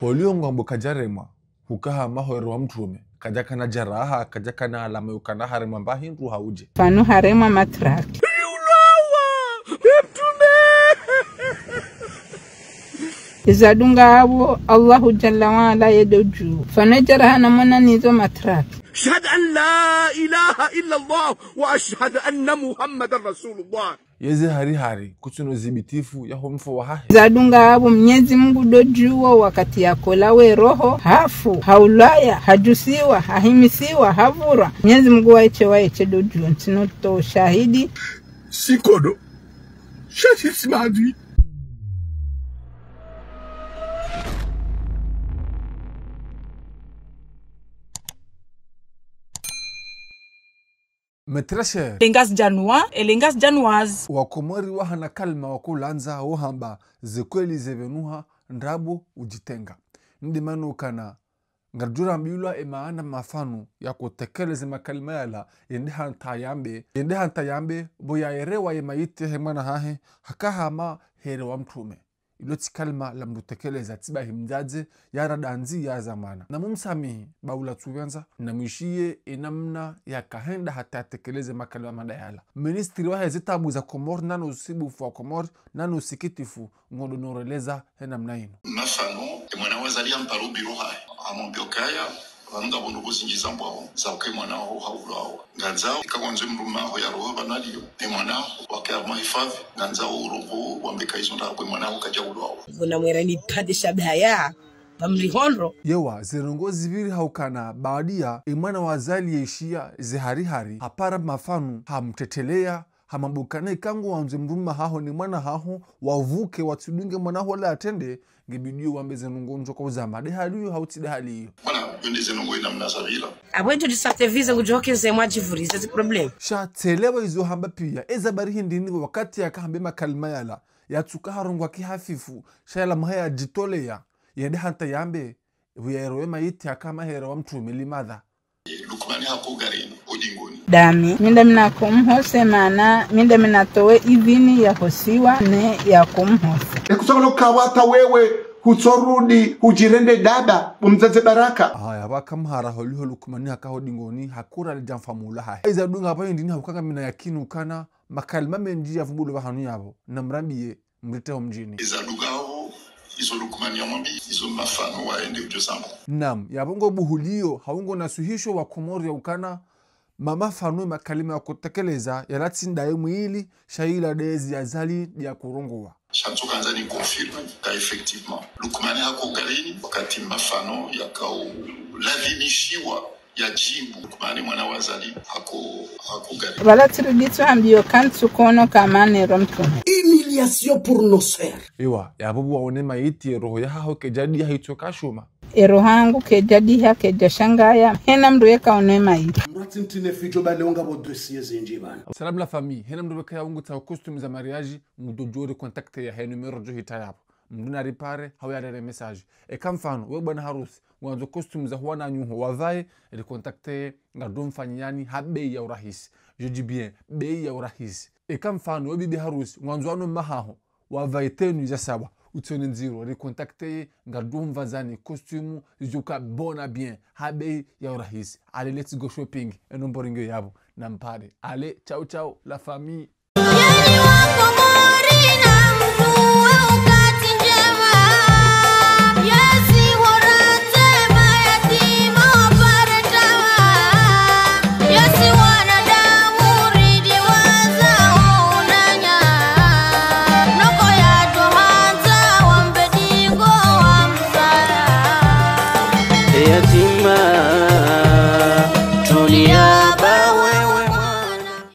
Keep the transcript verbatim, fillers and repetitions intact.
Oliyo ngwambo kadjaremwa, hukaha mahere wa mtrume, kadjakana djaraha, kadjakana alama yukana haremwa mba hindru haudje. Pvanu haremwa matraki. Izadunga apvo, Allahu Jalla wa Ala yedodju. Pvanu djaraha namona nizo matraki. أشهد أن لا إله إلا الله وأشهد أن محمدا رسول الله. Yeze hari hari, kutsuna uzibitifu yaho mfo wahahe. Zadunga apvo Mnyezi Mungu dodjuwo wakati yakolawa eroho, hafu, haulwaya, hadjusiwa, hahimisiwa, havurwa. Mnyezi Mungu waeshe, waeshe dodjuwo, ntsino to shahidi. Sikodo, shahidi simadwi. Mes très chers. Elengas Janois, elengas Janoises. Wakomori wahana kalima wakolandza wohamba zekweli zepvenuha ndrabo udjitenga. Ndemana ukana, ngaridjo rambilwa emaana mafano yakotekeleze makalima yala, yende hata yambe, yende hata yambe, pvo yaerewa yemayiti yahe mwana hahe, haka hama here wa mtrume. Ilo tsi kalima la mndru tekeleza, tsi bahi mdzadze, yarada ndzi ya zamana. Namumsamihi, ba ula tsupvendza, namwishiye enamna yakahenda hata yatekeleze makalima mada yala. Ministri wahe zitabu za Komori, nano usibufu wa Komori, nano usikitifu, ngondo noreleza he namna inu. Mafano, emwana wa Azali yamparo biro hahe, hamwambia ukaya, pvanu ngapvo ndrongoo zindji zambwawo, za uka emwana waho haulwawo. Ngandzao, ika kwandzo mdrume waho yaroha pvanu aliyo, emwana waho, wake amuhifadhi, ngandzao urongowe, wambe ka izo ndrabo emwana waho kadjaulwawo. Pvona mwera ni pvade shabaya, pvamri hondro. Yewa, zendrongoo zipviri haukana, baada ya, emwana wa Azali yeshiya, ze hari hari, hapara mafano, hamteteleya, hamwambo ukana ika ngwandzo mdrume haho ne mwana haho, wavuke watsidunge mwana haho la yatrende, ngebidiyo wambe zendrongoo ndjo kauzamba. De hali iyo hautsi de hali iyo. Voilà, yo nde zendrongoo ina mna sabila. Apvo ito disate vize ngudjo keze mwadjivurize zi problème. Sha tselewa izo hamba piya, eza bari hindri ni wakati yakahambe makalima yala, yatsuka harongowa kihafifu, sha yala maha yadjitoleya, yende hata yambe, pvo yaerewa emayiti haka mahere wa mtrume limadha. Lukmani hako garini, odingoni. Dami, mi ndami nakomhose mana, mi ndami natowe idhini ya hosiwa ne ya komhose. Ekutsokolo kawata wewe, hutsorudi, hudjirende dada, bo mdzadze Baraka. Haya, pvaka mhara holiho Lukmani haka hodingoni, hakura lidjamfamula hahe. Izadunga apvo hindri ni haukanga mi na yakini ukana, makalima mendji yavumbulo pvahanu yapvo, namrambiye, mrite ho mdjini. Izadunga apvo, izo Lukmani yamwambi, izo mafano waende udjo samba. Naam, yapvo ngo buhuliyo, hau ngo nasuhisho wakomori ya ukana, mamafano makalima yakotekeleza, yala tsi ndaye mwili, sha ila de ezi ya Azali de yakorongowa. Sha ntsu kandza ni confirme, ka effectivement. Lukmani hako garini, wakati mafano yakao lazimishiwa ya djimbu, Lukmani mwana wa Azali, hako, hako garini. Pvala tsiriditso hambiyo kantsu kono kamane ro mtrume. Humiliation pour nos frères. Ewa, yapvo pvo waone mayiti, eroho yahaho kedjadiha itsoka shuma. Eroho hangu kedjadiha, kedja shangaya, hena mndru yeka one mayiti. Mndru atsi ntine fidjo bale unga pvo dossier zindji pvanu. Salam la famille, hena mndru weka ya ungu tsa costume za mariage, mndru djo ri contacter ya he numéro djo hita yapvo. Mndru naripare, hau yarere message. Eka mfano, we bwana harusi, ngwandzo costume za huwana nyuho wavae, ri contacter, ngardo mfanyiyani, ha bei ya urahisi. Je dis bien, bei ya urahisi. Eka mfano, we bibi harusi, ngwandzo wano mahaho, wavae tenue za sawa, utsione ndziro, ri contacter, ngardo mvazani, costume, zidjoka bona bien, ha bei ya urahisi. Allez, let's go shopping, e numéro ngiyo yapvo, nampare. Allez, ciao, ciao, la famille. Yeni wakomori na mvua wakati ndjema. Yesi worantse mayatima waparetawa. Yesi wanadamu ridiwaza waunanya. Noko yatohandza wambe dingo wamsaya. Yatima